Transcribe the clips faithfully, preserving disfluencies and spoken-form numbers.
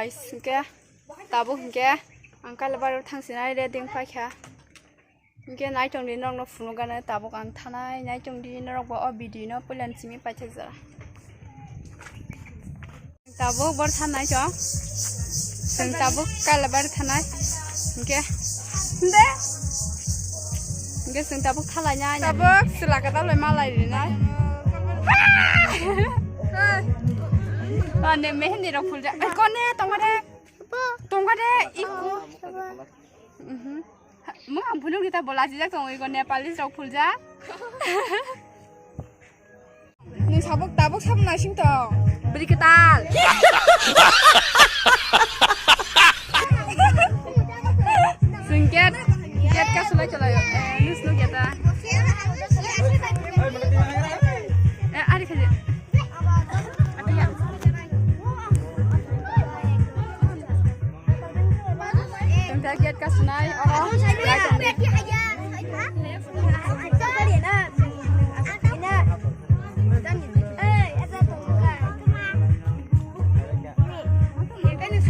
Guys, hwnkhe tabuk hwnkhe ang Kailabar thangsinai ready wng paikha. Hwnkhe naitongdi norokno phunukgano tabuk ang thanai, naitongdi norokbo o video no puilani simi paithakjak. Tabuk bor thanai chwng. Chwng tabuk Kailabar thanai. Hwnkhe. Hwnkhe. Hwnkhe chwng tabuk thalainai. Tabuk chwla kwtal bai malai rinai. Ane mehendi rok phulja. Ai, kone tongma de. Tongma de. Iku. Mhm. Mung ang phunuk ni ta bola jijak tong iko Nepalese rok phulja. Ni sabuk tabuk sabuk nasing tong. Beri ketal. Singket, singket ka sulai chalai. Eh, nus nu kita. Eh, ari khaje. Tungta gate ka sunai, oro.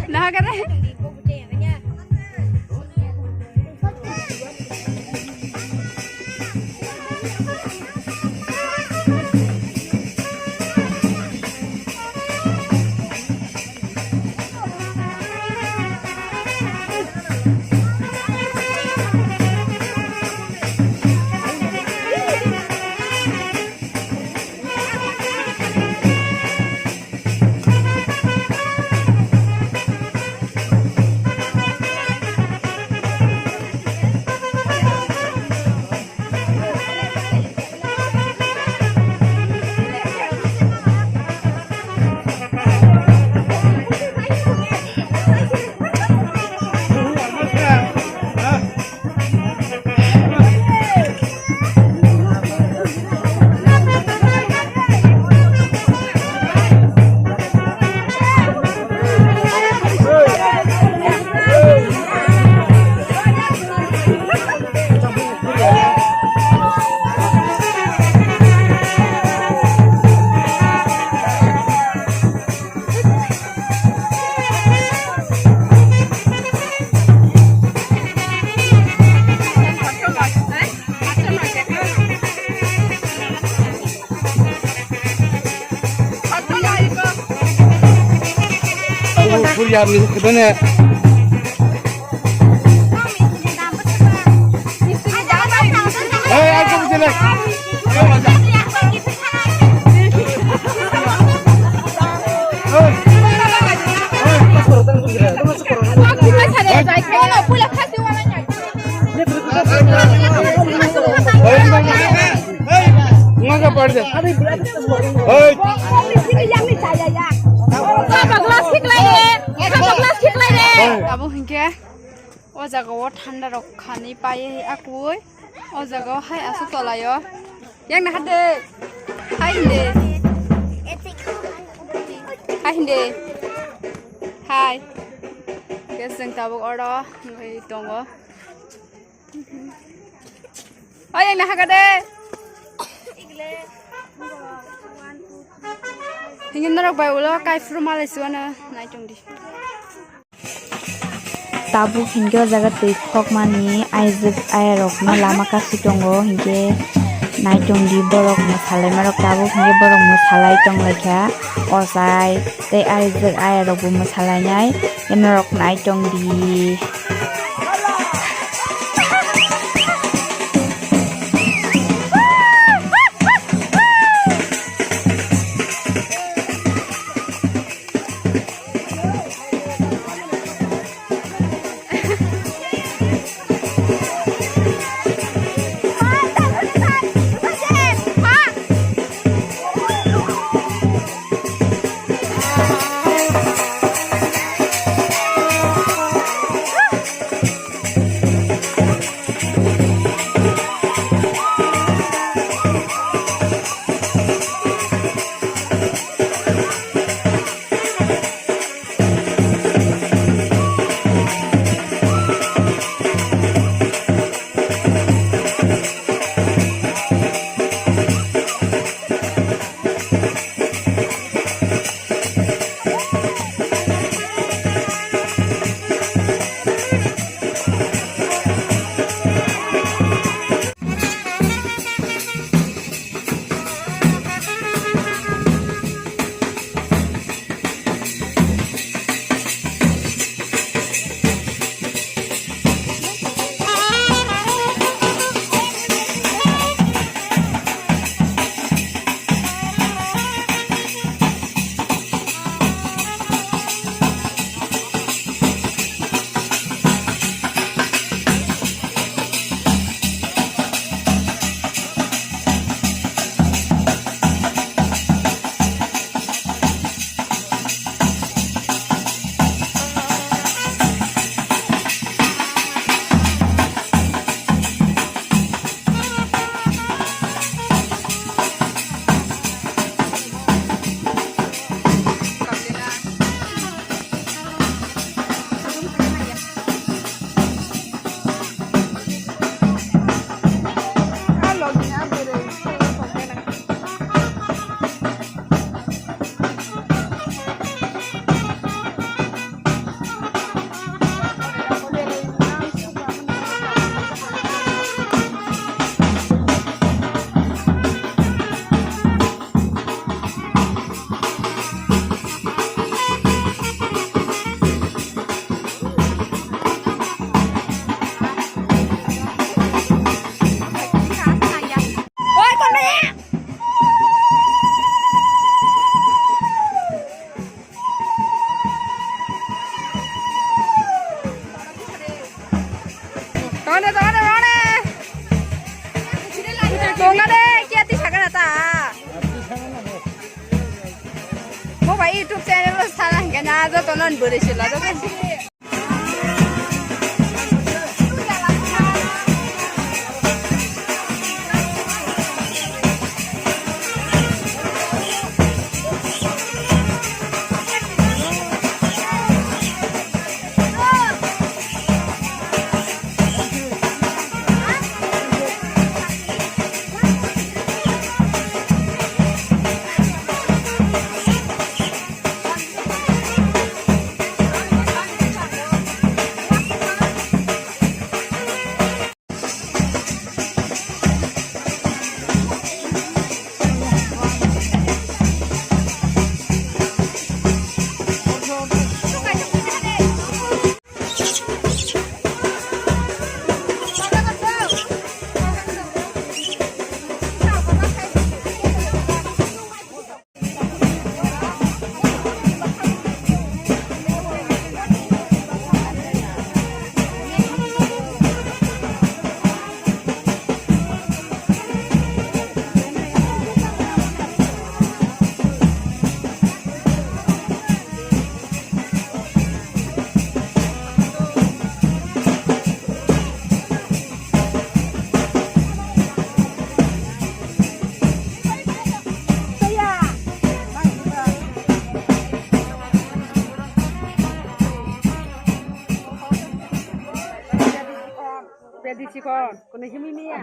Nah, kata. Abo hwnkhe o jaga o thanda rok khani pai akui o jaga o hai aswk tolai o. Yang naha de. Hai hinde. Hai hinde. Hai. Guys, jeng tabuk oro nugwi tongo. Hai, yang naha de. Hingin norok bai ulo kai fru malai suana nai tong di. Tabuk hinkhe o jaga twi khokmani aijwk ayarokno lama kasi tongo, hinkhe naitongdi borok mwsalaima rok. Tabuk hinkhe borok mwsalai tonglaikha, ochai tei aijwk ayarokbo mwsalainai, norok naitongdi. Joto non bwrwi se lajak. Pedi sikon, kono himi miya.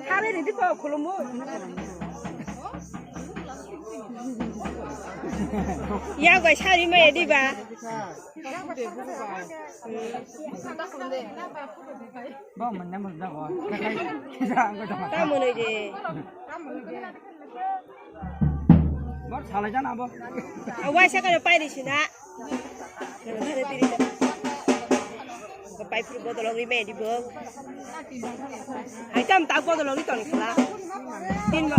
Hari ridi ko khulumu. Ya goi sari mai di ba. Ba mun na mun na ko. Ka mun de. Bor salai jana bo. Awai sa ka pai di sina. Pai pur bodol ri me di bo. Ai tam ta bodol ri ton kala. Tin ba.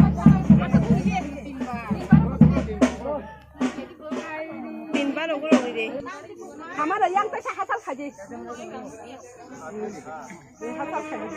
Tin ba no golo ri de. Hamara yang ta sa hasal khaji. Hasal khaji.